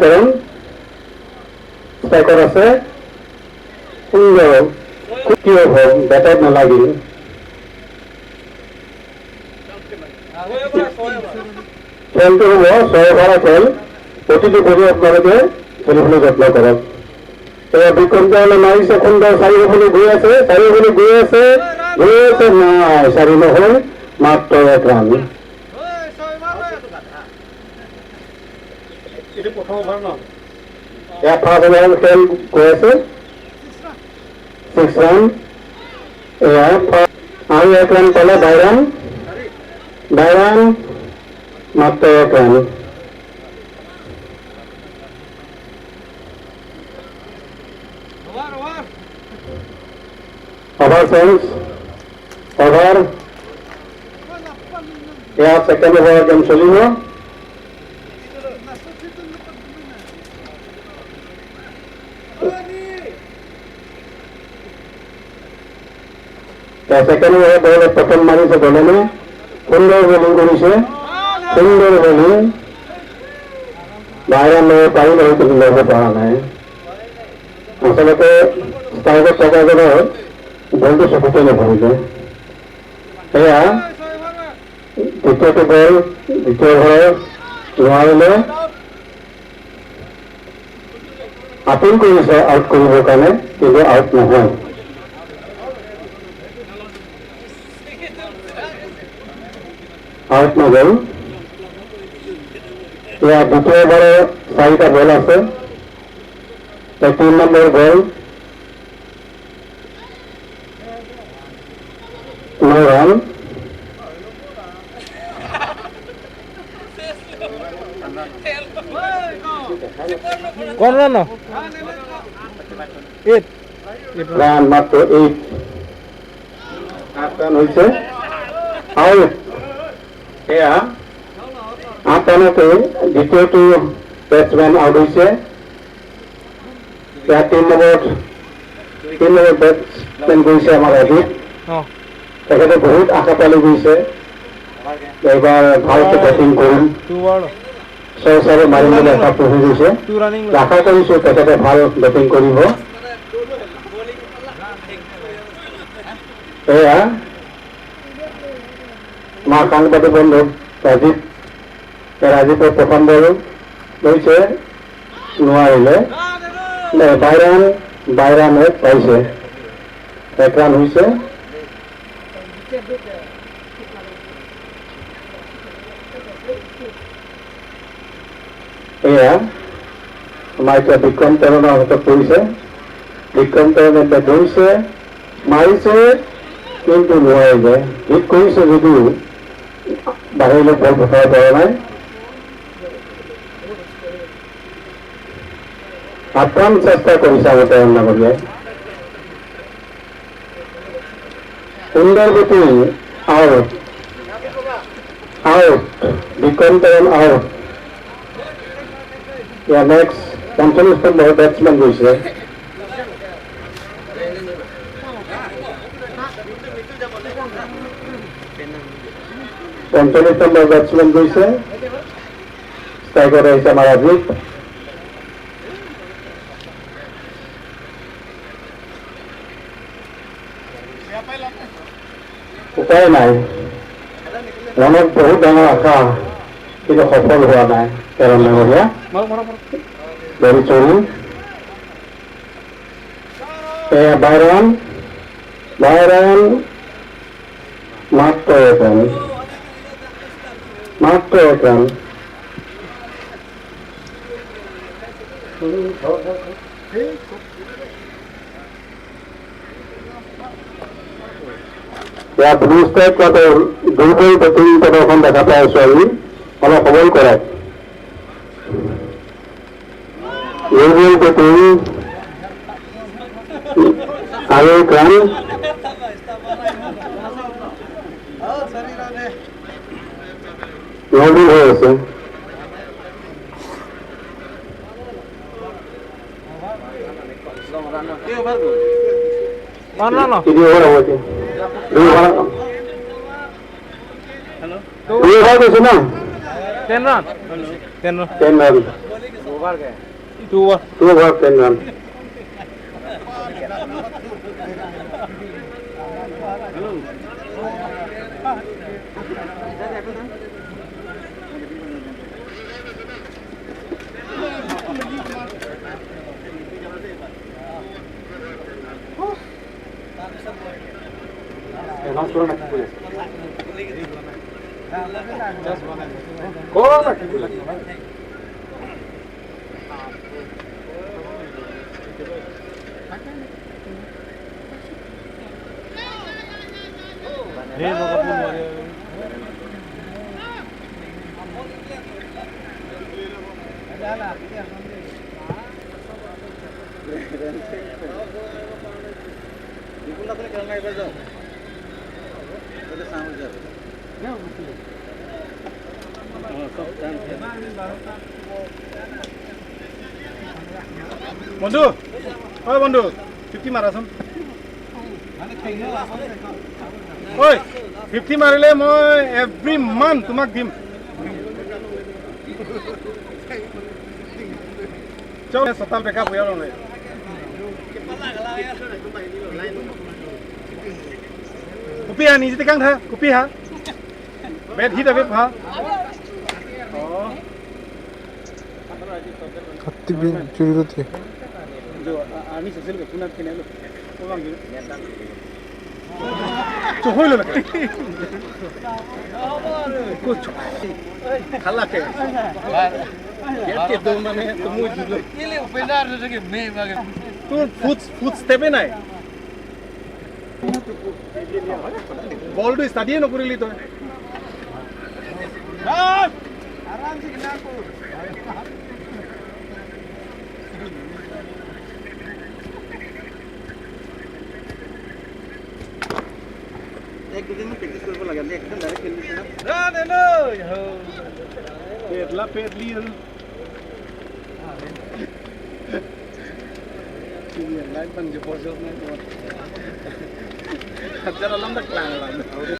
তেৰণ ষ্ট্ৰাইকত আছে। সুন্দৰ, কি হ'ব, বেটত নালাগিল। খেলটো হ'ব 6 অভাৰৰ খেল। প্ৰতিটো বলি আপোনালোকে খেলিবলৈ যত্ন কৰক। বিক্ৰম তেওলে মাৰিছে, সুন্দৰ, চাৰিওফালে গৈ আছে, চাৰিওফালে গৈ আছে, গৈ আছে, নাই, চাৰি নহয়, মাত্ৰ 1 ৰান। এয়া ফাৰ্ষ্ট অভাৰ খেল গৈ আছে, 6 ৰান। এয়া আৰু 1 ৰান পালে, বাই ৰান, বাই ৰান, মাত্ৰ 1 ৰান। Over change, over. এয়া ছেকেণ্ড অভাৰৰ গেম চলিব। ছেকেণ্ড অভাৰ বলত প্ৰথম মাৰিছে গলেনে, সুন্দৰ বলিং কৰিছে, সুন্দৰ বলিং, বাহিৰত ল'ব পাৰিলে, কিন্তু ল'ব পৰা নাই। আচলতে ষ্ট্ৰাইকত থকাজনৰ বলটো চকুতে নপৰিলে। এয়া দ্বিতীয়টো বল, দ্বিতীয় অভাৰৰ, নোৱাৰিলে। আপিল কৰিছে আউট কৰিবৰ কাৰণে, কিন্তু আউট নহয়। আউট নগ'ল। এয়া দ্বিতীয় অভাৰৰ 4টা বল আছে। 3 নম্বৰ বল, ন ৰান। কোন ৰান? 8 ৰান, মাত্ৰ 8, 8 ৰান হৈছে। আউট। এয়া 8 ৰানতে দ্বিতীয়টো বেটছমেন আউট হৈছে। এয়া 3 নম্বৰ বেটছমেন গৈছে আমাৰ ৰাজীৱ। তেখেতে বহুত আশা পালি গৈছে, এইবাৰ ভালকে বেটিং কৰিম, 6 চাৰি মাৰিম বুলি আশা পুহি গৈছে। আশা কৰিছোঁ তেখেতে ভাল বেটিং কৰিব। এয়া আমাৰ সাংবাদিক বন্ধু ৰাজীৱ, ৰাজীৱে প্ৰথম বল লৈছে, নোৱাৰিলে। বাইৰান, বাইৰান 1 পাইছে, 1 ৰান হৈছে। এয়া আমাৰ এতিয়া বিক্ৰম তেৰণৰ হাতত পৰিছে। বিক্ৰম তেৰণে এতিয়া গৈছে, মাৰিছে, কিন্তু নোৱাৰিলে। হিট কৰিছে যদিও বাহিৰলৈ বল পঠাব পৰা নাই। আপ্ৰাণ চেষ্টা কৰিছে আমাৰ তেৰণ ডাঙৰীয়াই। সুন্দৰ batting, out, out, Bikram Teron out. ইয়াৰ নেক্সট 45 নম্বৰ বেটছমেন গৈছে। 45 নম্বৰ বেটছমেন গৈছে। ষ্ট্ৰাইকত আহিছে আমাৰ ৰাজীৱ। উপায় নাই, মনত বহুত ডাঙৰ আশা, কিন্তু সফল হোৱা নাই তেৰণ ডাঙৰীয়া। ভেৰি চৰি। এয়া বাইৰন, বাইৰন, মাত্ৰ 1 ৰান, মাত্ৰ 1 ৰান। ইয়াত ব্লু ষ্ট্ৰাইক ক্লাবৰ দুৰ্বল বেটিং প্ৰদৰ্শন দেখা পাই আছো আমি। অলপ সবল কৰক। দুৰ্বল বেটিং আৰু 1 ৰান। নবীন হৈ আছে। তিনি অভাৰ হ'ব এতিয়া। 2 অভাৰ, 2 অভাৰ কৈছে ন? 10 run, 10 run, 10 run. 2 over. 2 over 10 run. Announce কৰা না কি কৰি আছে? কৰা না কি কৰি আছে? বন্ধু, ঐ বন্ধু, 50 মাৰাচোন। ঐ 50 মাৰিলে মই এভৰি মান্থ তোমাক দিম। চল চতাল বেকআপ হৈ আৰু কুপি হা নিজে কাং থা কুপি হা বেট হিট আবে হা চুরি আমি সোশ্যাল কোনাত কেনে চহইল খালাকে তোৰ ফুট ষ্টেপে নাই, বলটো ষ্টাডিয়ে নকৰিলি তই। এক দুদিন প্ৰেক্টিচ কৰিব লাগে, একদম ডাইৰেক্ট খেলি দিছে না। পেটলা পেটলি আৰু লাইট বান্ধি পইচা নাই তোমাৰ।